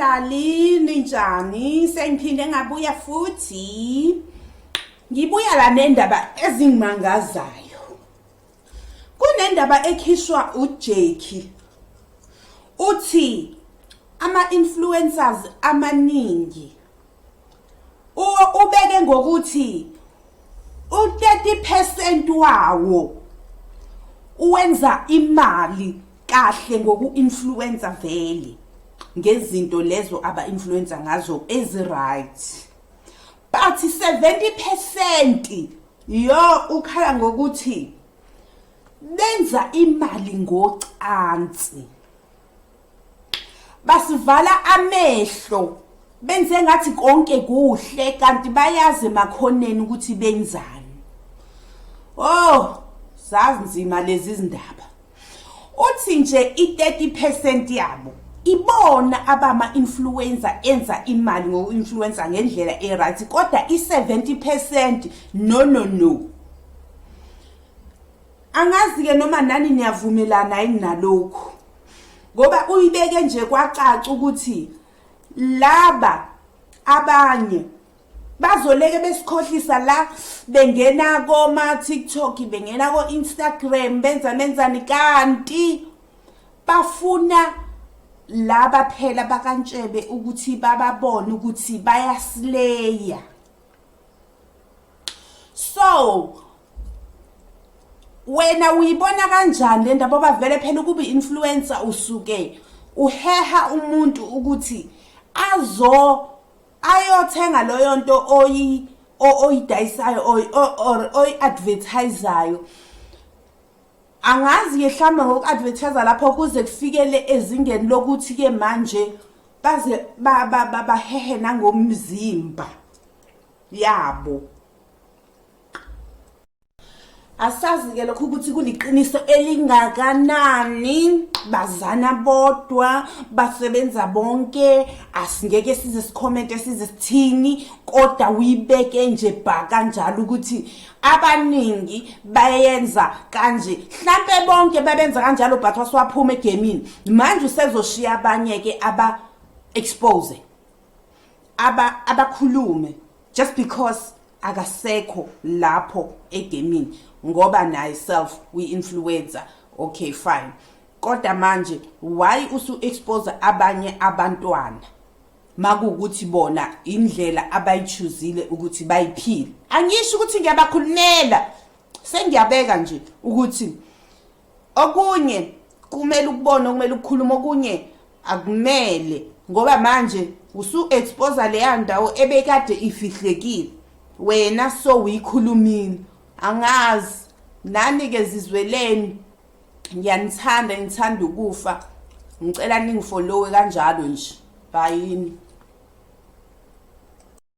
Bahlali, ninjani? Sengiphinde ngabuya futhi. Ngibuya la nendaba ezingimangazayo. Kunendaba ekhishwa uJackie. Uthi ama-influencers amaningi ubeke ngokuthi u-30% wawo uwenza imali kahle ngoku-influencer vele ngezinto lezo aba-influencer ngazo ezi-right, but 70% yo ukhala ngokuthi benza imali ngocansi, basivala amehlo, benze ngathi konke kuhle kanti bayazi emakhoneni ukuthi benzani. Oh, zazinzima lezi zindaba. Uthi nje i-30% yabo ibona abama-influencer enza imali ngoku-influencer ngendlela e-right, kodwa i-70% no, no, no. Angazi-ke noma nani niyavumelana yini nalokhu, ngoba uyibeke nje kwacaca ukuthi laba abanye bazoleke besikhohlisa la, bengena koma TikTok, bengena ko Instagram, benza benzani, kanti bafuna laba phela bakantshebe ukuthi bababone ukuthi bayasileya. So wena uyibona kanjani le ndaba? Bavele phela ukuba i-influencer usuke uheha umuntu ukuthi azo ayothenga leyo nto oyi oyidayisayo or oyi-advertisayo. Angazi-ke mhlawumbe ngoku-advertise lapho kuze kufikele ezingeni lokuthi-ke manje baze bahehe nangomzimba yabo. Asazi-ke lokho ukuthi kuliqiniso elingakanani. Bazana bodwa, basebenza bonke, asingeke size sikhomente size sithini, kodwa uyibeke nje bha kanjalo ukuthi abaningi bayenza kanje. Hlampe bonke babenza kanjalo, but wasiwaphuma egemini, manje usezoshiya abanye-ke aba-expose, abakhulume just because akasekho lapho egemini, ngoba naye self uyi-influencer. Okay, fine, kodwa manje why usu-expose abanye abantwana makuwukuthi bona indlela abayichuzile ukuthi bayiphile? Angisho ukuthi ngiyabakhulumela, sengiyabeka nje ukuthi okunye kumele ukubona, okumele ukukhuluma, okunye akumele, ngoba manje usu-expose leya ndawo ebekade ifihlekile, wena so uyikhulumile. Angazi nani-ke, zizweleni. Ngiyanithanda, ngithanda ukufa. Ngicela ningifollowe kanjalo nje. Bayini.